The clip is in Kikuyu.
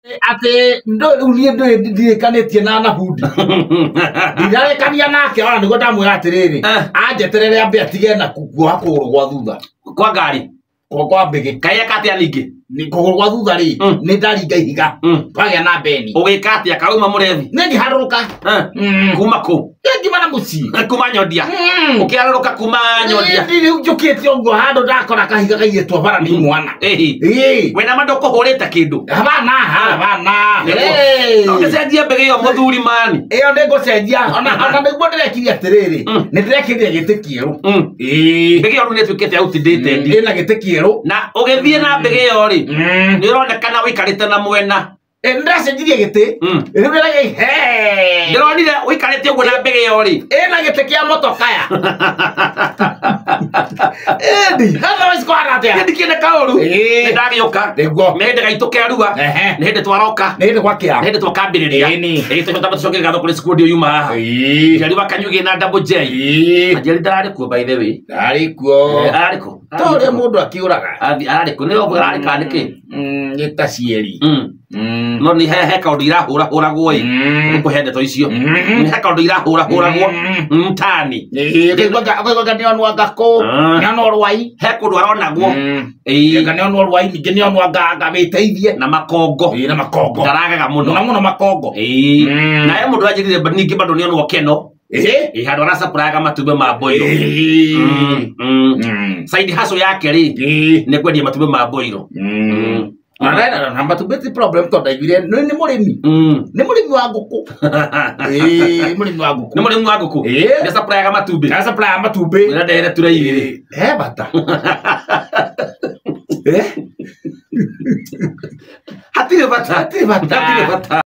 Atĩ rĩu niĩ ndũĩ ndirĩkanĩtie na bundi. Ndirarĩkania nake ona nĩguo ndamwĩra atĩrĩrĩ, anjeterere ambe atige na kuoha kũgũrũ gwa thutha. Kwa ngari. Kwa mbĩgĩ. Kaĩ eka atĩa ningĩ? Nĩ kũgũrũ gwa thutha rĩ, nĩ ndaringa ihiga. Twagĩa na beni. Ũgĩka atĩa karauma mũrebi? Nĩ ngĩharũrũka. Kuma kũ? Ngiuma na mũciĩ. Kuma nyondia. Ũkĩharũrũka kuma nyondia. Rĩu njũkĩte ũguo handũ ndakora kahiga kaiyĩtwo bara nĩ mwana. Ĩhi. Ĩĩ. Wena ma ndũkũhũrĩte kĩndũ. Habana, habana. No ũgĩcenjie mbĩgĩ ĩyo mũthuri mani. Ĩyo nĩ ngũcenjia ona nĩguo ndĩrekire atĩrĩrĩ, nĩ ndĩrekire gĩtĩ kĩerũ. Ĩĩ. Mbĩgĩ ĩyo rĩu nĩ ĩtuĩkĩte outdated. Ĩna gĩtĩ kĩerũ. Na ũgĩthiĩ na mbĩgĩ ĩyo rĩ, nĩ ũronekana ũikarĩte na mwena. Ndĩracenjirie gĩtĩ. Rĩu Ndĩronire ũikarĩte ũguo na mbĩgĩ ĩyo rĩ. Ĩna gĩtĩ kĩa motokaya. Ĩndi, otherwise kũhana atĩa? Niĩ ndikĩenda kaũru. Ĩĩ. Nĩ ndagĩũka. Nĩguo. Nĩ hĩndĩ gaitũ kerua. Nĩ hĩndĩ twaroka. Nĩ hĩndĩ gwakĩa. Nĩ hĩndĩ twakambĩrĩria. Ĩni. Ĩĩ tũcoka tũcoke ngatho kũrĩ squad ĩyo yuma haha. Ĩĩ. Njeri wa Kanyugi na Double J. Ĩĩ. Na Njeri ndararĩ kuo by the way. Ndarĩ kuo. Ararĩ kũ? To ũrĩa mũndũ akĩũraga. Ararĩ kũ? Nĩ ũguo ararĩ kana nĩkĩ? Nĩ ta cieri. No nĩ he kaũndũ irahũrahũragwo ĩ. Ngũkũhe ndeto icio. Nĩ he kaũndũ irahũrahũragwo. Mtaani. Ĩĩ, ũkaigua nĩonwo anga kũ, nĩonwo rwai. He kũndũ aronagwo. Ĩĩ. Anga nĩonwo rwai, ningĩ nĩonwo anga wĩteithie. Na makongo. Ĩĩ, na makongo. Ndaragaga mũno. Mũno mũno makongo. Ĩĩ. Na he mũndũ anjĩrire ningĩ bado nĩonwo keno. Ĩĩ. Ĩĩ, handũ aracapũraga matumbĩ ma mboiro. Ĩĩ. Side hustle yake rĩ, Ĩĩ. nĩ kwendia matumbĩ ma mboiro. Na matumbĩ ti problem tondũ ndaiguire nĩ mũrĩmi. Nĩ mũrĩmi wa ngũkũ. Ĩĩ, mũrĩmi wa ngũkũ. Nĩ mũrĩmi wa ngũkũ? Ĩĩ. Nĩ supplyaga matumbĩ? Nĩ supplyaga matumbĩ. Wĩra ndehere tray igĩrĩ. He bata. Eh? Hatirĩ bata. Hatirĩ bata. Hatirĩ bata.